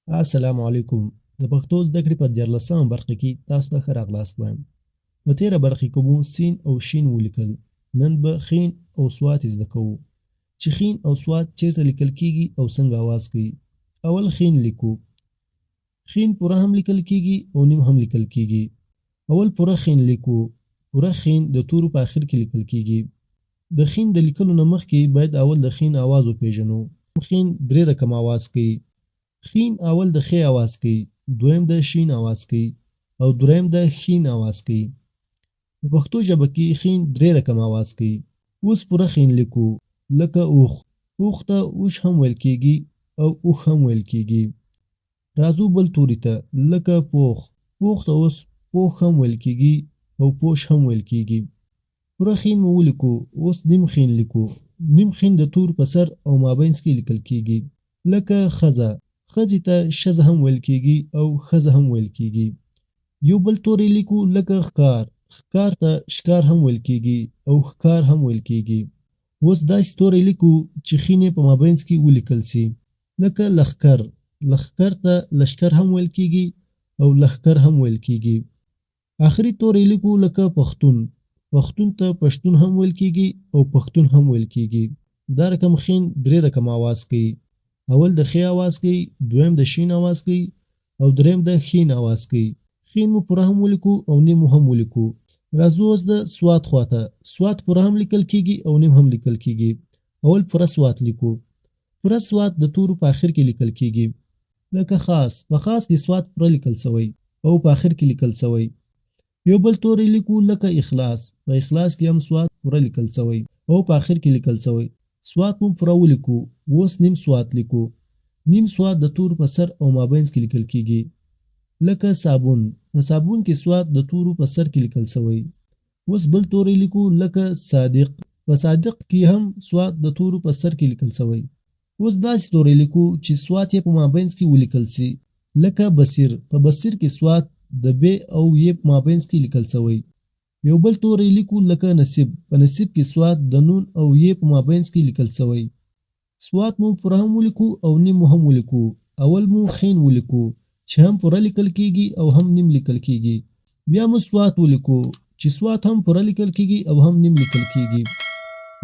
السلام علیکم. د پښتو زده کړې په 13مه برخه کې تاسو ته ښه راغلاست وایم. په تېره برخه کې مو سین او شین ولیکل، نن به خین او سوات زده کوو، چې خین او سوات چیرته لیکل کیږي او څنګه اواز کوي. اول خین لیکو. خین پوره هم لیکل کیږي او نیم هم لیکل کیږي. اول پوره خین لیکو. پوره خین د تورو په اخر کې لیکل کیږي. د خین د لیکلو نه مخکې باید اول د خین اواز وپیژنو. خین درې رقمه اواز کوي. خین اول د خې اواز کوي، دویم د شین اواز کوي او دریم د ښین اواز کوي. په پښتو ژبه کې خین درې رقمه اواز کوي. اوس پوره خین لیکو، لکه اوښ. اوښ ته اوش هم ویل کیږي او اوښ هم ویل کیږي. راځو بل توري ته، لکه پوخ. پوخ ته اوس پوښ هم ویل کیږي او پوش هم ویل کیږي. پوره خین مو ولیکو، اوس نیم خین لیکو. نیم خین د تورو په سر او مابینځ کې لیکل کیږي، لکه ښځه. ښځې ته شځه هم ویل کیږي او ښځه هم ویل کیږي. یو بل توری لیکو، لکه ښکار. ښکار ته شکار هم ویل کیږي او ښکار هم ویل کیږي. اوس داسې توری لیکو چې خین یې په مابینځ کې ولیکل سي، لکه لښکر. لښکر ته لشکر هم ویل کیږي او لښکر هم ویل کیږي. اخري توری لیکو، لکه پښتون. پښتون ته پشتون هم ویل کیږي او پښتون هم ویل کیږي. دا رقم خین درې رقم اواز کوي. اول د خې اواز کوي، دویم د شین اواز کوي او دریم د ښین اواز کوي. خین مو پوره هم ولیکو او نیم مو هم ولیکو. راځو اوس د سوات خواته. سوات پوره هم لیکل کیږي او نیم هم لیکل کیږي. اول پوره سوات لیکو. پوره سوات د تورو په اخر کې لیکل کیږي، لکه خاص. په خاص کې سوات پوره لیکل سوی او په اخر کې لیکل سوی. یو بل توری لیکو، لکه اخلاص. په اخلاص کې هم سوات پوره لیکل سوی او په اخر کې لیکل سوی. سوات مو پوره ولیکو، اوس نیم سوات لیکو. نیم سوات د تورو په سر او مابینځ کې لیکل کیږي، لکه صابون. په صابون کې سوات د تورو په سر کې لیکل سوی. اوس بل توری لیکو، لکه صادق. په صادق کې هم سوات د تورو په سر کې لیکل سوی. اوس داسې توری لیکو چې سوات یې په مابینځ کې ولیکل سي، لکه بصیر. په بصیر کې سوات د ب او ی په مابینځ کې لیکل سوی. یو بل توری لیکو، لکه نصیب. په نصیب کې سوات د نون او ی په مابینځ کې لیکل سوی. سوات مو پوره هم ولیکو او نیم مو هم ولیکو. اول مو خین ولیکو چې هم پوره لیکل کیږي او هم نیم لیکل کیږي. بیا مو سوات ولیکو چې سوات هم پوره لیکل کیږي او هم نیم لیکل کیږي.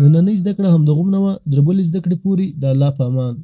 نننۍ زده کړه همدغومره وه. تر بلې زده کړې پورې د الله په امان.